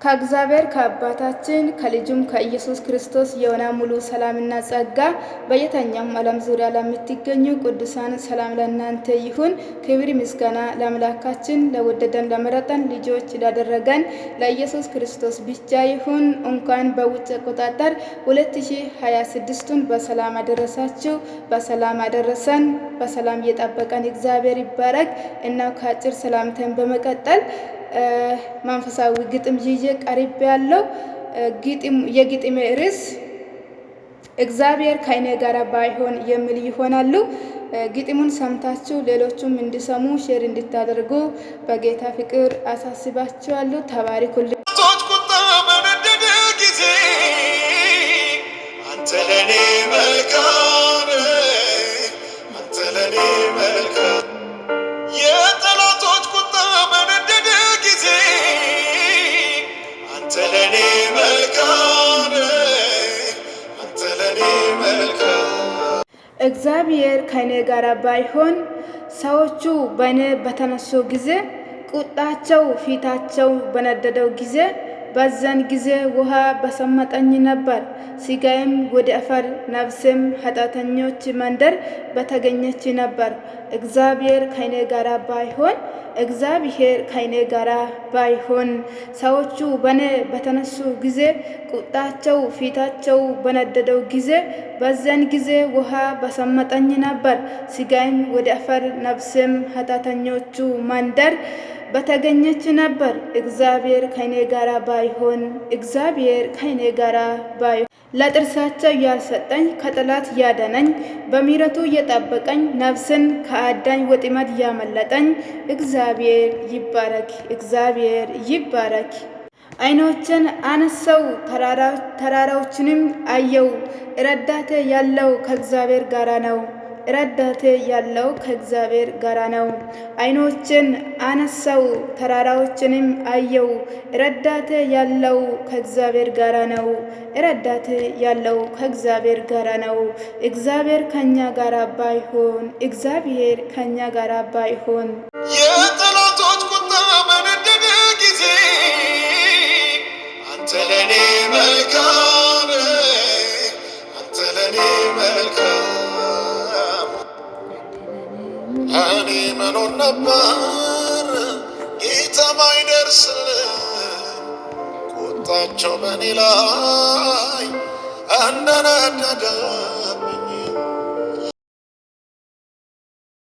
ከእግዚአብሔር ከአባታችን ከልጁም ከኢየሱስ ክርስቶስ የሆነ ሙሉ ሰላምና ጸጋ በየትኛውም ዓለም ዙሪያ ለምትገኙ ቅዱሳን ሰላም ለእናንተ ይሁን። ክብር ምስጋና ለአምላካችን ለወደደን ለመረጠን ልጆች ላደረገን ለኢየሱስ ክርስቶስ ብቻ ይሁን። እንኳን በውጭ አቆጣጠር 2026ቱን በሰላም አደረሳችሁ፣ በሰላም አደረሰን። በሰላም እየጠበቀን እግዚአብሔር ይባረክ እና ከአጭር ሰላምታን በመቀጠል መንፈሳዊ ግጥም ይዤ ቀርብ ያለው። የግጥሜ ርዕስ እግዚአብሔር ከእኔ ጋር ባይሆን የሚል ይሆናሉ። ግጥሙን ሰምታችሁ ሌሎቹም እንዲሰሙ share እንድታደርጉ በጌታ ፍቅር አሳስባችኋለሁ። ተባረኩልኝ። ቁጣ በነደደ ጊዜ አንተ ለኔ መልካም፣ አንተ ለኔ መልካም። የጠላቶች ቁጣ በነደደ ጊዜ አንተ ለኔ መልካም፣ አንተ ለኔ መልካም። እግዚአብሔር ከእኔ ጋር ባይሆን፣ ሰዎቹ በእኔ በተነሱ ጊዜ፣ ቁጣቸው ፊታቸው በነደደው ጊዜ፣ በዛን ጊዜ ውሃ በሰመጠኝ ነበር፣ ሥጋዬም ወደ አፈር፣ ነፍሴም ኃጢአተኞች መንደር በተገኘች ነበር። እግዚአብሔር ከእኔ ጋር ባይሆን፣ እግዚአብሔር ከእኔ ጋር ባይሆን፣ ሰዎቹ በእኔ በተነሱ ጊዜ፣ ቁጣቸው ፊታቸው በነደደው ጊዜ፣ በዛን ጊዜ ውሃ በሰመጠኝ ነበር፣ ሥጋዬም ወደ አፈር፣ ነፍሴም ኃጢአተኞቹ መንደር በተገኘች ነበር። እግዚአብሔር ከእኔ ጋር ባይሆን፣ እግዚአብሔር ከእኔ ጋር ባይሆን፣ ለጥርሳቸው ያልሰጠኝ፣ ከጠላት ያዳነኝ፣ በምሕረቱ የጠበቀኝ፣ ነፍስን ከአዳኝ ወጥመድ ያመለጠኝ እግዚአብሔር ይባረክ፣ እግዚአብሔር ይባረክ። ዓይኖቼን አነሳሁ፣ ተራራዎችንም አየሁ። ረዳቴ ያለው ከእግዚአብሔር ጋር ነው። ረዳቴ ያለው ከእግዚአብሔር ጋር ነው። ዓይኖቼን አነሳሁ፣ ተራራዎችንም አየሁ። ረዳቴ ያለው ከእግዚአብሔር ጋር ነው። ረዳቴ ያለው ከእግዚአብሔር ጋር ነው። እግዚአብሔር ከኛ ጋር ባይሆን፣ እግዚአብሔር ከኛ ጋር ባይሆን፣ የጠላቶች ቁጣ በነደደ ጊዜ አንተ ለኔ መልካም፣ አንተ ለኔ መልካም። እኔ መኖር ነበር ጌታ ባይደርስልኝ፣ ቁጣቸው በእኔ ላይ እንደነደደብኝ።